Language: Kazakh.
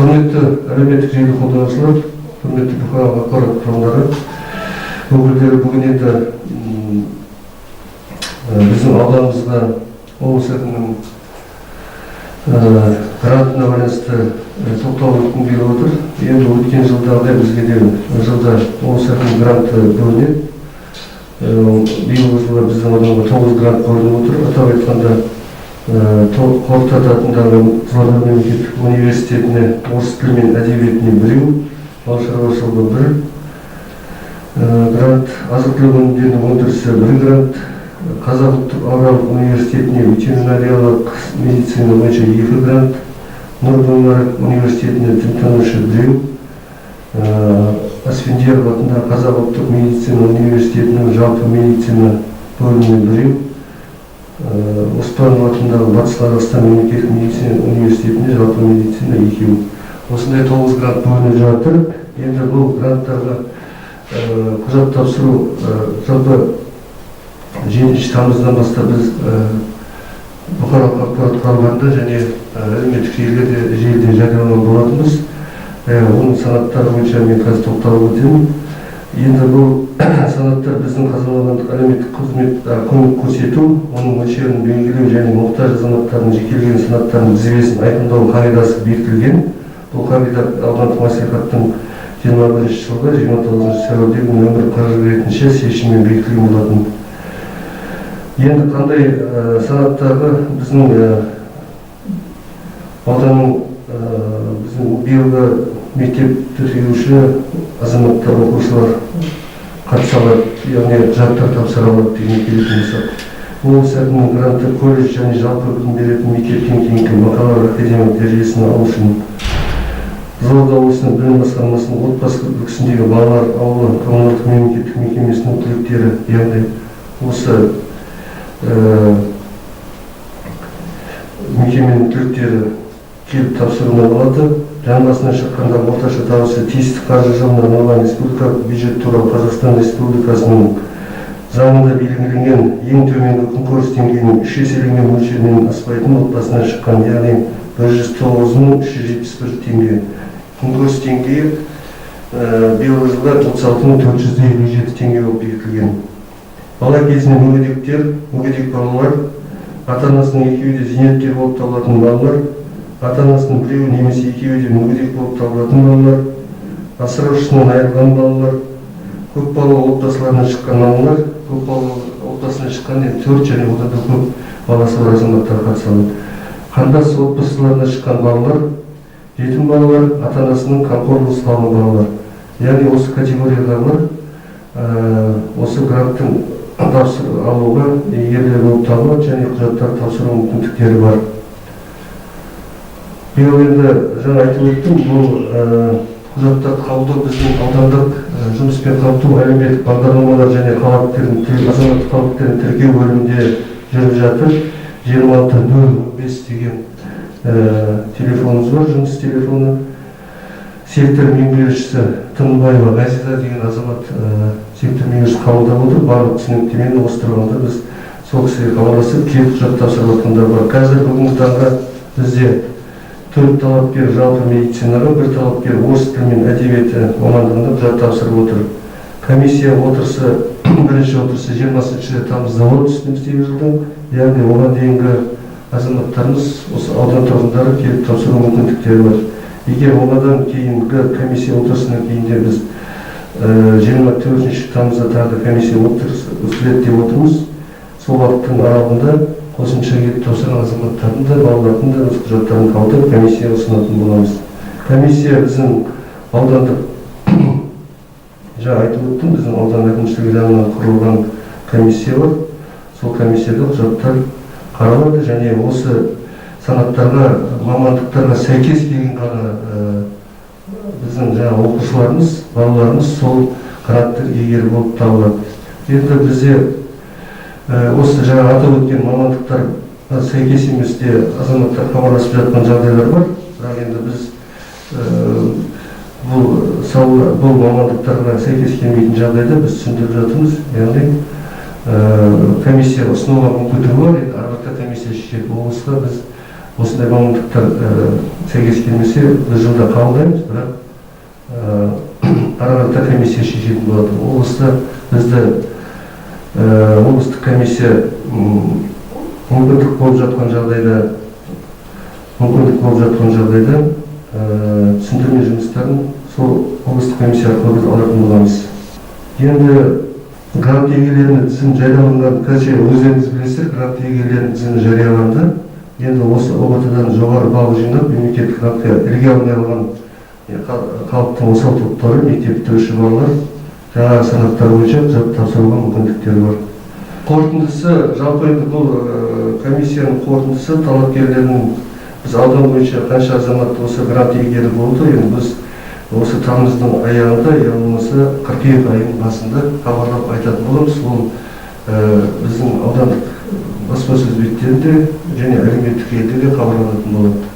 Құрметті әлеуметтік желі қолданушылар, құрметті бұқаралық ақпарат құралдары өкілдері, бүгін енді біздің ауданымызға облыс әкімінің грантына байланысты тоқталып өткім келіп отыр. Енді өткен жылдағыдай бізге де жылда облыс әкімінің гранты бөлінеді. Биылғы жылы біздің ауданға 9 грант бөлініп отыр. Атап айтқанда, Қорқыт ата атындағы Қызылорда мемлекеттік университетіне орыс тілі мен әдебиетіне біреу, мал шаруашылығы бір грант, азық түлік өнімдерінің өндірісі бір грант, Қазақ ұлттық аграрлық университетіне ветеринариялық медицина бойынша екі грант, Нұр Мүбарак университетіне дінтанушы біреу, Асфендияров атындағы Қазақ ұлттық медицина университетінің жалпы медицина бөліміне біреу, Оспанов атындағы Батыс Қазақстан мемлекеттік медицина университетіне жалпы медицина екеу. Осындай 9 грант бөлініп жатыр. Енді бұл гранттарға құжат тапсыру жалпы 7 тамыздан бастап біз бұқаралық ақпарат құралдарында және әлеуметтік желіде жариялаған болатынбыз. Оның санаттары бойынша мен қазір тоқталып өтемін. Енді бұл санаттар біздің Қазылы аудандық әлеуметтік қызмет көмек көрсету, оның мөлшерін белгілеу және мұқтаж азаматтардың жекелеген санаттарының тізбесін айқындау қағидасы бекітілген. Бұл қағида аудандық мәслихаттың 21 жылғы 29 сәуірдегі нөмір 41 шешімімен бекітілген болатын. Енді қандай санаттағы біздің ауданның біздің биылғы мектеп бітіруші азаматтар, оқушылар қатыса алады, яғни құжаттар тапсыра алады деген келетін болсақ, облыс әкімінің гранты колледж және жалпы білім беретін мектептен кейінгі бакалавр академиялық дәрежесін алу үшін Қызылорда облысының білім басқармасының «Отбасы үлгісіндегі балалар ауылы» коммуналдық мемлекеттік мекемесінің түлектері, яғни осы мекеменің түлектері келіп тапсыруына болады. Жан басына шаққанда орташа табысы тиісті қаржы жылына арналған республикалық бюджет туралы Қазақстан Республикасының заңында белгіленген ең төменгі күнкөріс деңгейінің үш еселенген мөлшерінен аспайтын отбасынан шыққан, яғни 109 371 теңге. Күнкөріс деңгейі биылғы жылға 36 457 теңге болып бекітілген. Бала кезінен мүгедектер, мүгедек балалар, ата анасының екеуі де зейнеткер болып табылатын балалар, ата анасының біреуі немесе екеуі де мүгедек болып табылатын балалар, асыраушысынан айырылған балалар, көпбалалы отбасыларынан шыққан балалар, көпбалалы отбасынан шыққан енді төрт және одан да көп баласы бар азаматтар қатыса алады. Қандас отбасыларынан шыққан балалар, жетім балалар, ата анасының қамқорлығынсыз қалған балалар, яғни осы категориядағылар осы гранттың тапсырып алуға иегерлер болып табылады және құжаттар тапсыру мүмкіндіктері бар. Биыл енді жаңа айтып өттім, бұл құжаттарды қабылдау біздің аудандық жұмыспен қамту, әлеуметтік бағдарламалар және азаматтық қауіптерін тіркеу бөлімінде жүріп жатыр. 26 0 15 деген телефонымыз бар, жұмыс телефоны. Сектор меңгерушісі Тынбаева Ғазиза деген азамат, сектор меңгерушісі қабылдап отыр. Барлық түсініктемені осы тұрғанда біз сол кісіге хабарласып, келіп құжат тапсырып жатқандар бар. Қазір бүгінгі таңға бізде төрт талапкер жалпы медицинаға, бір талапкер орыс тілі мен әдебиеті мамандығында құжат тапсырып отыр. Комиссия отырысы, бірінші отырысы 20 тамызда болды үстіміздегі жылдың, яғни оған дейінгі азаматтарымыз, осы аудан тұрғындары келіп тапсыру мүмкіндіктері бар. Егер одан кейінгі комиссия отырысынан кейін де біз 24 тамызда тағы да комиссия отырысы өткізіледі деп отырмыз. Сол уақыттың аралығында қосымша келіп тапсырған азаматтардың да, балалардың да өз құжаттарын қабылдап, комиссияға ұсынатын боламыз. Комиссия біздің аудандық, жаңа айтып өттім, біздің аудан әкімшілігі жанынан құрылған комиссия бар. Сол комиссияда құжаттар қаралады және осы санаттарға, мамандықтарға сәйкес келген ғана біздің жаңа оқушыларымыз, балаларымыз сол гранттың иегері болып табылады. Енді бізде осы жаңа атап өткен мамандықтарға сәйкес емес те азаматтар хабарласып жатқан жағдайлар бар. Бірақ енді біз бұл мамандықтарға сәйкес келмейтін жағдайда біз түсіндіріп жатырмыз, яғни комиссияға ұсынуға мүмкіндігі бар. Енді ары қарата комиссия шешеді. Облысқа біз Осындай мамандықтар сәйкес келмесе, біз жылда қабылдаймыз, бірақ ары қарата комиссия шешетін болады. Облыста бізді облыстық комиссия мүмкіндік болып жатқан жағдайда түсіндірме жұмыстарын сол облыстық комиссия арқылы біз алатын боламыз. Енді грант иегерлерінің тізімі жарияланған. Короче, өздеріңіз білесіздер, грант иегерлерінің тізімі жарияланды. Енді осы ҰБТ дан жоғары балл жинап, мемлекеттік грантқа іліге алмай қалған халықтың осал топтары, мектеп бітіруші балалар жаңа санаттар бойынша құжат тапсыруға мүмкіндіктері бар. Қорытындысы жалпы, енді бұл комиссияның қорытындысы, талапкерлердің, біз аудан бойынша қанша азамат осы грант иегері болды, енді біз осы тамыздың аяғында, я болмаса қыркүйек айының басында хабарлап айтатын боламыз. Ол біздің аудандық баспасөз беттерінде және әлеуметтік желіде де хабарланатын болады.